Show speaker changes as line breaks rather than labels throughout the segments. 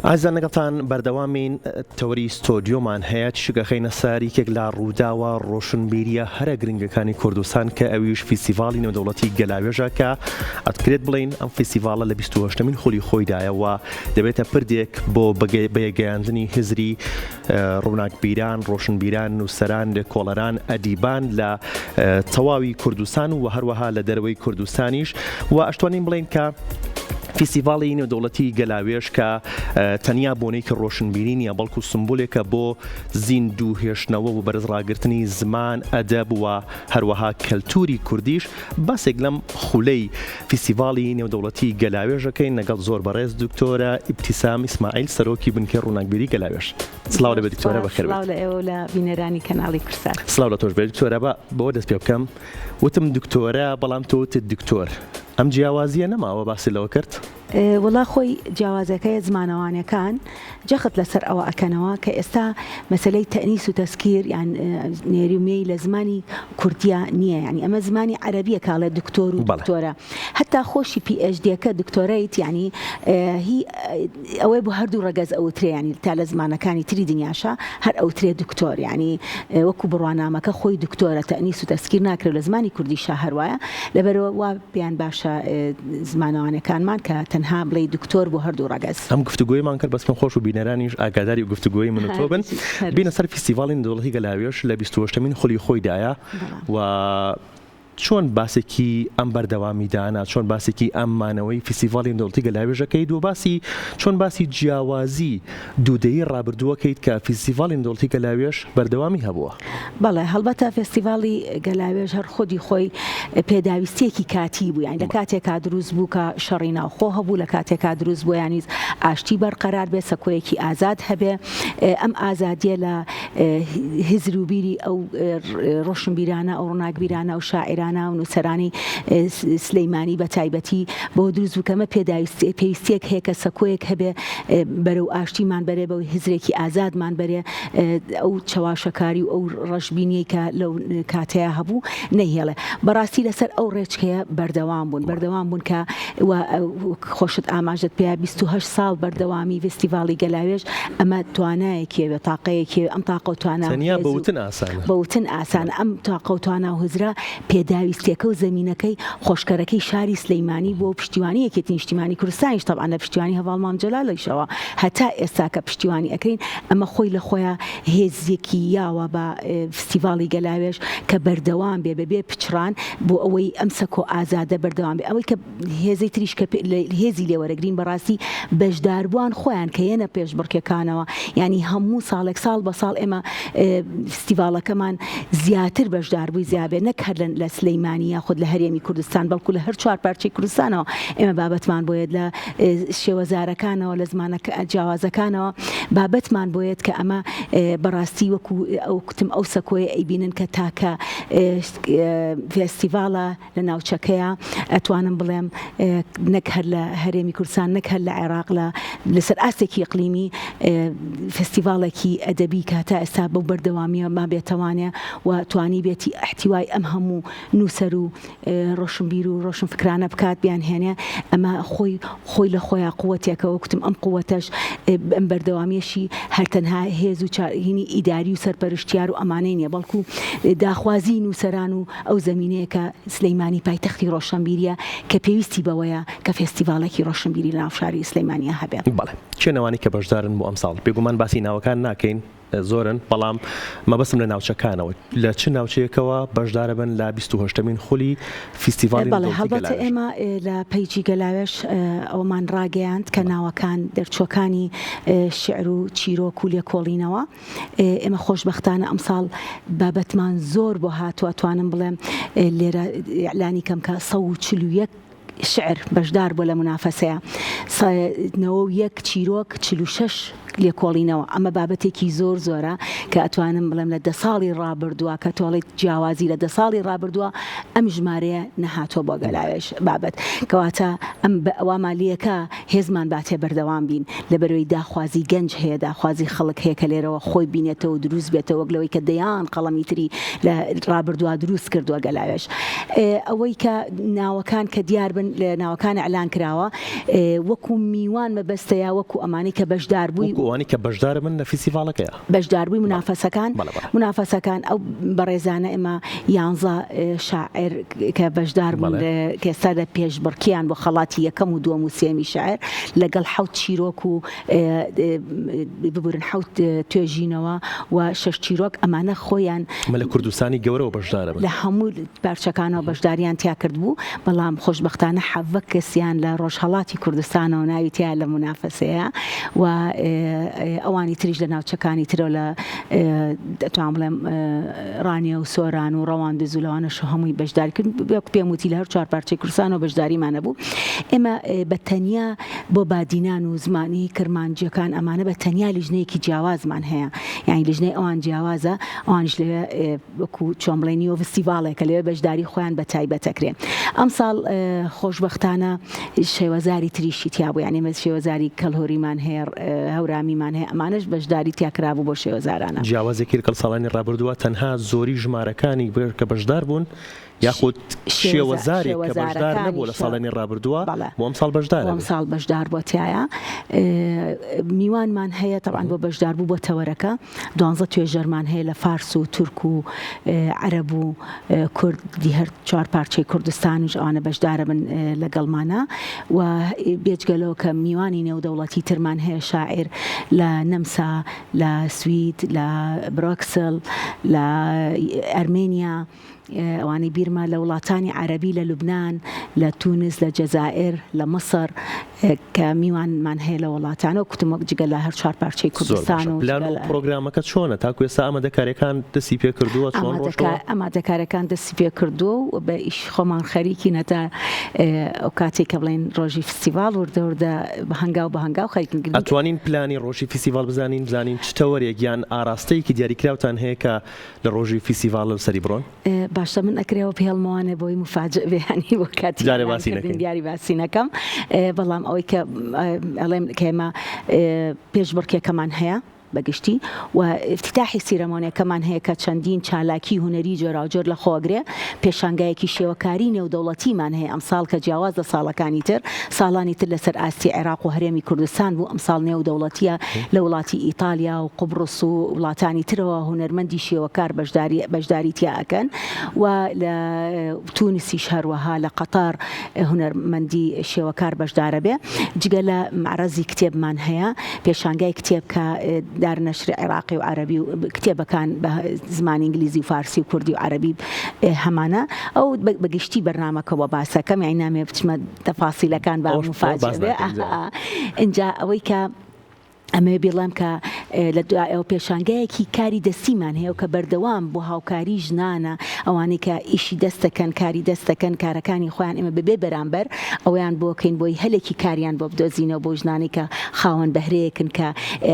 ئازیزان لەگەڵتان بەردەوامین تەوەری ستۆدیۆمان هەیە تیشک ئەخەینە سەر یەکێک لە ڕووداوە ڕۆشنبیریە هەرە گرنگەکانی کوردستان کە ئەویش فیستیڤاڵی نێودەوڵەتی گەلاوێژە کە ئەتکرێت بڵێین ئەم فیستیڤاڵە لە 28مین خولی خۆیدایە و دەبێتە پردێک بۆ بەیەکگەیاندنی هزری ڕووناکبیران، ڕۆشنبیران، نووسەران، لێکۆڵەران، ئەدیبان لە تەواوی کوردستان و هەروەها لە دەرەوەی کوردستانیش و ئەشتوانین بڵێین کە فیستیڤاڵی نێودەوڵەتی گەلاوێژ کە تەنیا بۆنەیەکی ڕۆشنبیری نییە بەڵکو سمبولێکە بۆ زیندوو هێشتنەوە و بەرز ڕاگرتنی زمان، ئەدەب و هەروەها کەلتوری کوردیش باسێک لەم خولەی فیستیڤاڵی نێودەوڵەتی گەلاوێژ ئەکەین لەگەڵ زۆر بەڕێز دکتۆرە ئیبتیسام ئیسماعیل سەرۆکی بنکەی ڕووناکبیری گەلاوێژ. سڵاو لەبێ دکتۆرە بەخێر
بێیت. سڵاو لە ئێوە و لە بینەرانی کەناڵی کوردسات.
سڵاو لە تۆش بێت دکتۆرە با بەوە دەست پێ بکەم وتم دکتۆرە بەڵام تۆ وتت دکتۆر ئەم جیاوازییە نەماوە باست لەوە کرد؟
وەڵا خۆی جیاوازەکەی زمانەوانەکان جەخت لەسەر ئەوە ئەکەنەوە کە ئێستا مەسەلەی تەئنیس و تەزکیر یان نێری و مێی لە زمانی کوردیا نییە یانی ئەمە زمانی عەرەبیە کە ئەڵێ دکتۆر و دکتۆرە هەتا خۆشی پی ئێچ دیەکە دکتۆرەیت یانی هی ئەوەی بۆ هەردوو ڕەگەز ئەوترێ یانی تا لە زمانەکانی تری دنیاشا هەر ئەوترێ دکتۆر یانی وەکو بڕوانامەکە خۆی دکتۆرە تەئنیس و تەزکیر ناکرێ لە زمانی کوردیشا هەر وایە لەبەرئەوە وا پێیان باشە زمانەوانەکانمان کە تەنها بڵێی دکتۆر بۆ هەردوو ڕەگەز.
ئەم گفتوگۆیەمان کرد بەس پێم خۆش بوو بینەرانیش ئاگاداری گفتوگۆی من و تۆ بن. بینە سەر فیستیڤاڵی نێودەوڵەتی گەلاوێژ لە 28مین خولی خۆیدایە و چۆن باسێکی ئەم بەردەوامیدانە، چۆن باسێکی ئەم مانەوەی فیستیڤاڵی نێودەوڵەتی گەلاوێژ ئەکەیت و باسی چۆن باسی جیاوازی دوو دەیەی ڕابردوو ئەکەیت کە فیستیڤاڵی نێودەوڵەتی گەلاوێژ بەردەوامی هەبووە؟
بەڵێ هەڵبەتە فێستیڤاڵی گەلاوێژ هەر خودی خۆی پێداویستیەکی کاتی بوو یانی لە کاتێکا دروست بوو کە شەڕی ناوخۆ هەبوو لە کاتێکا دروست بوو یانیز ئاشتی بەرقەرار بێ سەکۆیەکی ئازاد هەبێ ئەم ئازادیە لە هزر و بیری ئەو ڕۆشنبیرانە ئەو ڕووناکبیرانە و شاعیرانە و نووسەرانی سلەیمانی بە تایبەتی بۆ دروست بوو کەمە پێداویستی پێویستیەک هەیە کە سەکۆیەک هەبێ بەرەو ئاشتیمان بەرێ بەو هزرێکی ئازادمان بەرێ ئەو چەواشەکاری و ئەو ڕەشبینیەی کە لەو کاتەیا هەبوو نەیهێڵێ. بەڕاستی لەسەر ئەو ڕێچکەیە بەردەوام بوون، بەردەوام بوون کە خۆشت ئاماژەت پێیا 28 ساڵ بەردەوامی فێستیڤاڵی گەلاوێژ ئەمە توانایەکی ئەوێ، تاقەیەکی ئەوێ، ئەم تاقە و توانا و
تەنیا بە وتن ئاسانە.
بە وتن ئاسانە، ئەم تاقە و توانا و هزرە پێداویستیەکە و زەمینەکەی خۆشکەرەکەی شاری سلەیمانی بووە و پشتیوانی یەکێتی نیشتیمانی کوردستانیش تەبعەن لە پشتیوانی هەڤاڵ مام جەلالیشەوە هەتا ئێستا کە پشتیوانی ئەکەین ئەمە خۆی لە خۆیا هێزیەکی یاوە بە فستیڤاڵی گەلاوێژ کە بەردەوام بێ بە بێ پچڕان بۆ ئەوەی ئەم سەکۆ ئازادە بەردەوام بێ ئەوەی کە هێزەی تریش کە هێزی لێ وەرەگرین بەڕاستی بەشداربووان خۆیان کە یەنە پێشبڕکێکانەوە یانی هەموو ساڵێک ساڵ بە ساڵ ئێمە فستیڤاڵەکەمان زیاتر بەشداربووی زیابێ نەک هەر لە سلەیمانی یاخود لە هەرێمی کوردستان بەڵکو لە هەر چوار پارچەی کوردستانەوە ئێمە بابەتمان بۆیەت لە شێوەزارەکانەوە لە زمانە جیاوازەکانەوە بابەتمان بۆیەت کە ئەمە بەڕاستی وەکو ئەو کوتم ئەو سەکۆیە ئەیبینن کە تاکە فێستیڤاڵە لە ناوچەکەیە ئەتوانم بڵێم نەک هەر لە هەرێمی کوردستان نەک هەر لە عێراق لە لەسەر ئاستێکی ئیقلیمی فێستیڤاڵێکی ئەدەبی کە تا ئێستا بەو بەردەوامیە مابێتەوانێ و توانیبێتی ئیحتیوای ئەم هەموو نووسەر و ڕۆشنبیر و ڕۆشنفکرانە بکات بیانهێنێ ئەمە خۆی خۆی لە خۆیا قوتێکە وەکوتم ئەم قوتەش ئەم بەردەوامیەشی هەر تەنها هێز و چاهینی ئیداری و سەرپەرشتیار و ئەمانەی نیە بەڵکو داخوازی نووسەران و ئەو زەمینەیە کە سلەیمانی پایتەختی ڕۆشنبیریە کە پێویستی بەوەیە کە فێستیڤاڵێکی ڕۆشنبیری لە ناو شاری سلەیمانیا هەبێ.
بەڵێ کێن ئەوانەی کە بەشدارن بۆ ئەمساڵ؟ بێگومان باسی ناوەکان ناکەین زۆرن بەڵام مەبەستم لە ناوچەکانەوە لە چ ناوچەیەکەوە بەشدارەبن لە 28مین خولی فیستیڤاڵی
بەڵێ هەڵبەتە ئێمە لە پەیجی گەلاوێژ ئەوەمان ڕاگەیاند کە ناوەکان دەرچووەکانی شیعر و چیرۆک و لێکۆڵینەوە ئێمە خۆشبەختانە ئەمساڵ بابەتمان زۆر بۆ هاتووە توانم بڵێم لێرە ئیعلانی کەم کە 141 شعر بەشدار بووە لە مونافەسەیە 91 چیرۆک 46. لێکۆڵینەوە ئەمە بابەتێکی زۆر زۆرە کە ئەتوانم بڵێم لە دە ساڵی ڕابردووە کە تۆڵێت جیاوازی لە دە ساڵی ڕابردووە ئەم ژمارەیە نەهاتووە بۆ گەلاوێژ بابەت کەواتە ئەم وامان لێکە هێزمان باتێ بەردەوام بین لەبەرەوەی داخوازی گەنج هەیە داخوازی خەڵک هەیە کە لێرەوە خۆی بینێتەوە دروست بێتەوە وەک لەوەی کە دەیان قەڵەمی تری لە ڕابردووە دروست کردووە گەلاوێژ ئەوەی کە ناوەکان کە دیار بن لە ناوەکان ئەلان کراوە وەکو میوان مەبەستە یا وەکو ئەمانەی کە بەشداربووی
وەکو ئەوانەی کە بەشداربن لە فیستیڤاڵەکەیا.
بەشداربووی مونافەسەکان
بەڵێ بەڵێ.
مونافەسەکان ئەو بەڕێزانە ئێمە یانزە شاعیر کە بەشدار بوون
بەڵێ.
کە ئێستا لە پێشبڕکێیان بۆ خەڵاتی یەکەم و دووەم و سێیەمی شیعر لەگەڵ حەوت چیرۆک و ببورن حەوت توێژینەوە و شەش چیرۆک ئەمانە خۆیان
ئەمە لە کوردستانی گەورەوە بەشدارەبن.
لە هەموو پارچەکانەوە بەشداریان تیا کردبوو، بەڵام خۆشبەختانە 17 کەسیان لە ڕۆژهەڵاتی کوردستانەوە ناوی تیا لە مونافەسەیە و ئەوانی تریش لە ناوچەکانی ترەوە لە دەتوانم بڵێم ڕانیە و سۆران و ڕەواندز و لەوانەش هەمووی بەشداری کرد وەک پێم وتی لە هەر چوار پارچەی کوردستانەوە بەشداریمان هەبوو ئێمە بە تەنیا بۆ بادینان و زمانی کرمانجیەکان ئەمانە بە تەنیا لیژنەیەکی جیاوازمان هەیە یانی لیژنەی ئەوان جیاوازە ئەوانیش لەوێ وەکو چۆن بڵێین نیوە ڤستیڤاڵێکە لەوێ بەشداری خۆیان بە تایبەت ئەکرێ ئەمساڵ خۆشبەختانە شێوەزاری تریشی تیا بوو یانی ئێمە شێوەزاری کەلهۆریمان هەیە هەورامیمان هەیە ئەمانەش بەشداری تیا کرابوو بۆ شێوەزارانە.
جیاوازێکی لەگەڵ ساڵانی ڕابردووە تەنها زۆری ژمارەکانی کە بەشدار بوون یاخود شێوەزارێک کە بەشدار نەبووە لە ساڵانی ڕابردووە بۆ ئەمساڵ بەشدارە
بۆ ئەمساڵ بەشدار بووە تیایا میوانمان هەیە تەبعەن بۆ بەشداربوو بۆ تەوەرەکە دوانزە توێژەرمان هەیە لە فارس و تورک و عەرەب و کورد دی هەر چوار پارچەی کوردستانیش ئەوانە بەشدارە بن لەگەڵمانە و بێجگە لەوە کە میوانی نێودەوڵەتی ترمان هەیە شاعیر لە نەمسا لە سوید لە برۆکسل لە ئەرمێنیا ئەوانەی بیرمە لە وڵاتانی عەرەبی لە لوبنان، لە تونس، لە جەزائیر، لە میسر کە میوانمان هەیە لە وڵاتانەوە کوتم وەک جگە لە هەر چوار پارچەی
زۆر
کوردستان
باشە
و
پلان
جگە
و
لە
پڕۆگرامەکە چۆنە تاکو ئێستا ئامادەکاریەکان دەستی پێ کردووە چۆن ڕۆشتووە؟
ئامادەکاریەکان دەستی پێ کردووە و بە ئیشی خۆمان خەریکین هەتا ئەو کاتەی کە بڵێین ڕۆژی فستیڤاڵ وردە وردە بە هەنگاو بە هەنگاو خەریکین.
ئەتوانین پلانی ڕۆژی فستیڤاڵ بزانین بزانین چ تەوەرێک یان ئاراستەیەکی دیاریکراوتان هەیە کە لە ڕۆژی فیستیڤاڵ لەسەری بڕۆن؟
باشە من ئەکرێ ئەوە بهێڵمەوانێ بۆی موفاجئ بێ یانی بۆ کاتی
جارێ باسی
ئیعلان کردن
نەکەین.
دیاری باسی نەکەم بەڵام ئەوەی کە ئەڵێم کە ئێمە پێشبڕکێکەمان هەیە بە گشتی و ئیفتیتاحی سیرەمۆنێکەمان هەیە کە چەندین چالاکی هونەری جۆراوجۆر لە خۆ ئەگرێ پێشانگایەکی شێوەکاری نێودەوڵەتیمان هەیە ئەمساڵ کە جیاواز لە ساڵەکانی تر ساڵانی تر لەسەر ئاستی عێراق و هەرێمی کوردستان بوو ئەمساڵ نێودەوڵەتیە لە وڵاتی ئیتالیا و قوبڕس و وڵاتانی ترەوە هونەرمەندی شێوەکار بەشداری بەشداری تیا ئەکەن و لە تونسیش هەروەها لە قەتەر هونەرمەندی شێوەکار بەشدارە بێ جگە لە مەعرەزی کتێبمان هەیە پێشانگای کتێب کە دار نەشری عێراقی و عەرەبی و کتێبەکان بە زمانی ئینگلیزی و فارسی و کوردی و عەرەبی هەمانە ئەو بە گشتی بەرنامەکە بۆ باسەکەم یانی نامەوێ بچمە تەفاسیلەکان با موفاجئ بێ ئینجا ئەوەی کە ئەمەوێ بیڵێم کە لە دوای ئەوە پێشانگایەکی کاری دەستیمان هەیە و کە بەردەوام بۆ هاوکاری ژنانە ئەوانەی کە ئیشی دەست دەکەن کاری دەست دەکەن کارەکانی خۆیان ئێمە بەبێ بەرامبەر ئەوەیان بۆ کەین بۆی هەلێکی کاریان بۆ بدۆزینەوە بۆ ژنانەی کە خاوەن بەهرەیەکن کە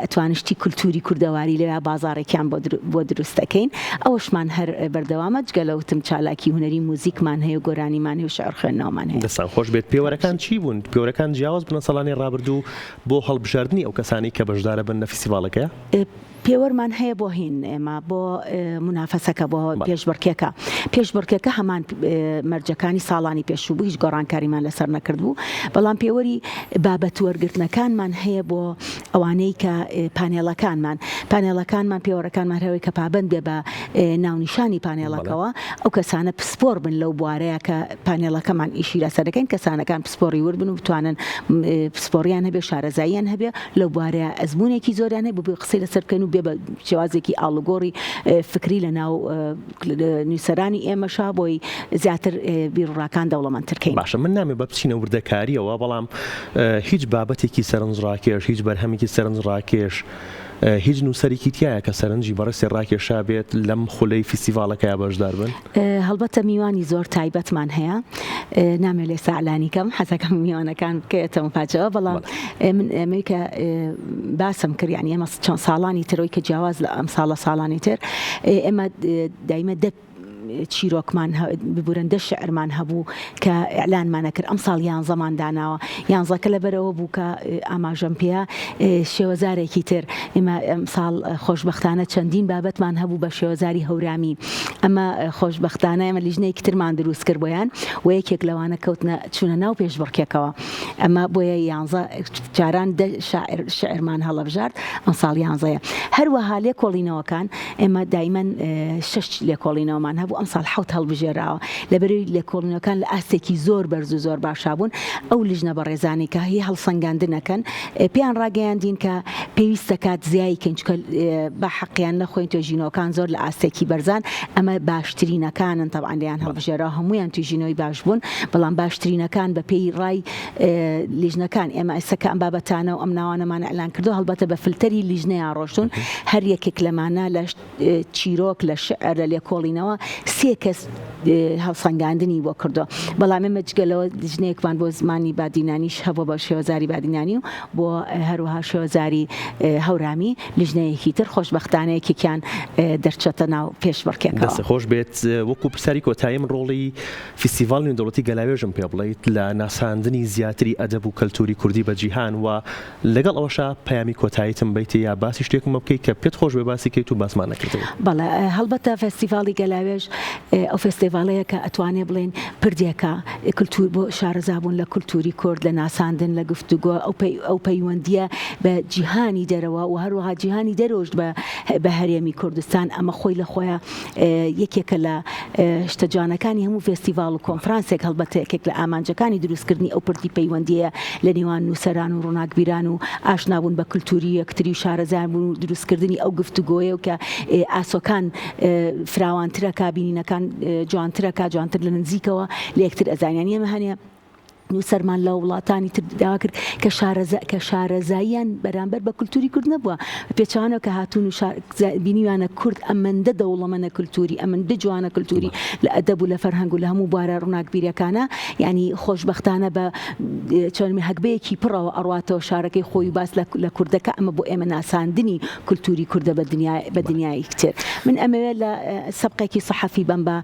ئەتوانن شتی کولتووری کوردەواری لەوێ بازاڕێکیان بۆ دروست دەکەین ئەوەشمان هەر بەردەوامە جگە لە وتم چالاکی هونەری موزیکمان هەیە و گۆرانیمان هەیە و شعر خوێندنەوەمان هەیە.
دەستان خۆش بێت. پێوەرەکان چی بوون؟ پێوەرەکان جیاواز بوون لە ساڵانی ڕابردوو بۆ هەڵبژاردنی ئەو کەسانەی کە بەشدارەبن لە فیستیڤاڵەکەیا؟
پێوەرمان هەیە بۆ هین ئێمە بۆ مونافەسەکە بۆ پێشبڕکێکە پێشبڕکێکە هەمان مەرجەکانی ساڵانی پێشوو بوو هیچ گۆڕانکاریمان لەسەر نەکردبوو بەڵام پێوەری بابەت وەرگرتنەکانمان هەیە بۆ ئەوانەی کە پانێڵەکانمان پانێڵەکانمان پێوەرەکانمان هەوەی کە پابند بێ بە ناونیشانی پانێڵەکەوە ئەو کەسانە پسپۆر بن لەو بوارەیە کە پانێڵەکەمان ئیشی لەسەر دەکەین کەسانەکان پسپۆڕی ورد بن و بتوانن پسپۆڕیان هەبێ شارەزاییان هەبێ لەو بوارەیە ئەزموونێکی زۆریان هەیە بۆ قسەی لەسەر بکەین و بێ بە شێوازێکی ئاڵوگۆڕی فکری لە ناو نووسەرانی ئێمەشا بۆی زیاتر بیروڕاکان دەوڵەمەندتر کەین.
باشە من نامەوێ بە بچینە وردەکارییەوە بەڵام هیچ بابەتێکی سەرنجڕاکێش هیچ بەرهەمێکی سەرنجڕاکێش. هیچ نووسەرێکی تیایە کە سەرنجی بەڕێزتی ڕاکێشابێت لەم خولەی فیستیڤاڵەکەیا بەشدار بن؟
هەڵبەتە میوانی زۆر تایبەتمان هەیە نامەوێت لێستا ئیعلانی کەم حەزەکەم میوانەکان بکەوێتە مفاجەوە بەڵام من ئەمەی کە باسم کرد یعنی ئێمە چەند ساڵانی ترەوەی کە جیاواز لە ئەم ساڵە ساڵانی تر ئێمە دایمە دە چیرۆکمان ببورن دە شعرمان هەبوو کە ئیعلانمان ئەکرد ئەمساڵ یانزەمان داناوە یانزەکە لەبەرئەوە بوو کە ئاماژەم پێیا شێوەزارێکی تر ئێمە ئەمساڵ خۆشبەختانە چەندین بابەتمان هەبوو بە شێوەزاری هەورامی ئەمە خۆشبەختانە ئێمە لیژنەیەکی ترمان دروست کرد بۆیان و یەکێک لەوانە کەوتنە چوونە ناو پێشبڕکێکەوە ئەمە بۆیە یانزە جاران دە شاعر شعرمان هەڵەبژارد ئەمساڵ یانزەیە هەروەها لێکۆڵینەوەکان ئێمە دایمەن شەش لێکۆڵینەوەمان هەبوو ئەمساڵ حەوت هەڵبژێراوە لەبەرەوەی لێکۆڵینەوەکان لە ئاستێکی زۆر بەرز و زۆر باشا بوون ئەو لیژنە بەڕێزانەی کە هی هەڵسەنگاندنەکەن پێیان ڕاگەیاندین کە پێویستە کات زیایی کەین چونکە با حەقیان نەخۆین توێژینەوەکان زۆر لە ئاستێکی بەرزان ئەمە باشترینەکانن تەبعەن لێیان هەڵبژێراوە هەموویان توێژینەوەی باش بوون بەڵام باشترینەکان بەپێی ڕای لیژنەکان ئێمە ئێستا کە ئەم بابەتانە و ئەم ناوانەمان ئیعلان کردووە هەڵبەتە بە فلتەری لیژنەیان ڕۆشتوون هەر یەکێک لەمانە لە چیرۆک لە شعر لە لێکۆڵینەوە سێ کەس هەڵسەنگاندنی بۆ کردووە بەڵام ئێمە جگە لەوە لیژنەیەکمان بۆ زمانی بادینانیش هەبووە بە شێوەزاری بادینانی و بۆ هەروەها شێوەزاری هەورامی لیژنەیەکی تر خۆشبەختانە یەکێکیان دەرچەتە ناو پێشبڕکێکەوە.
دەست خۆش بێت وەکو پرسیاری کۆتایی من ڕۆڵی فیستیڤاڵی نێودەوڵەتی گەلاوێژم پێ بڵێیت لە ناساندنی زیاتری ئەدەب و کەلتوری کوردی بە جیهان و لەگەڵ ئەوەشا پەیامی کۆتاییتم بەیتێ یا باسی شتێکم بۆ بکەی کە پێت خۆش بێ باسی کەیت و باسمان نەکردبێ.
بەڵێ هەڵبەتە فێستیڤاڵی گەلاوێژ ئەو فێستیڤاڵەیە کە ئەتوانێ بڵێین پردێکە کلتور بۆ شارەزابوون لە کلتوری کورد لە ناساندن لە گفتوگۆ ئەو پەی ئەو پەیوەندییە بە جیهانی دەرەوە و هەروەها جیهانی دەرەوەش بە بە هەرێمی کوردستان ئەمە خۆی لە خۆیا یەکێکە لە شتە جوانەکانی هەموو فێستیڤاڵ و کۆنفرانسێک، هەڵبەتە یەکێک لە ئامانجەکانی دروستکردنی ئەو پردی پەیوەندییەیە لە نێوان نووسەران و ڕووناکبیران و ئاشنابوون بە کلتوری یەکتری و شارەزابوون و دروستکردنی ئەو گفتوگۆیە و کە ئاسۆکان فراوانترەکا بینینەکان جوانترەکا جوانتر لە نزیکەوە لە یەکتر ئەزانین یانی ئێمە هەنێ نووسەرمان لە وڵاتانی تر داوا کرد کە شارەزا کە شارەزاییان بەرامبەر بە کولتوری کورد نەبووە پێچەوانەوە کە هاتوون و بینیویانە کورد ئەمەندە دەوڵەمەنە کولتوری ئەمەندە جوانە کولتوری لە ئەدەب و لە فەرهەنگ و لە هەموو بوارە ڕووناکبیرەکانە یعنی خۆشبەختانە بە چۆن هەگبەیەکی پڕەوە ئەڕواتەوە شارەکەی خۆی و باس لە کوردەکە ئەمە بۆ ئێمە ناساندنی کولتوری کوردە بە دنیا بە دنیای تر من ئەمەوێت لە سەبقێکی سەحەفی بەم بە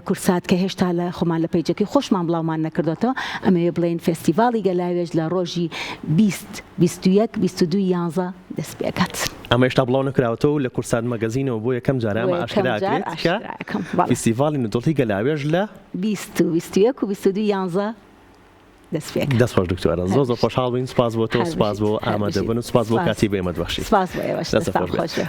کورسات کە هێشتا لە خۆمان لە پەیجەکەی خۆشمان بڵاومان نەکردۆتەوە ئەمەوێ بڵێین فێستیڤاڵی گەلاوێژ لە ڕۆژی 20 21 22 یانزە دەست پێکات.
ئەمە هێشتا بڵاو نەکراوەتەوە و لە کورسات مەگەزینەوە بۆ یەکەم جارە ئەمە ئاشکرا ئەکرێت کە فیستیڤاڵی نێودەوڵەتی گەلاوێژ لە.
20 و 21 و 22 یانزە دەست پێکا.
دەست خۆش دکتۆرە زۆر زۆر خۆشحاڵ بووین سوپاس بۆ تۆ سوپاس بۆ ئامادەبوون و سوپاس بۆ کاتی بە ئێمەت بەخشی.
سوپاس بۆ ئێوەش دەستتان خۆش بێت.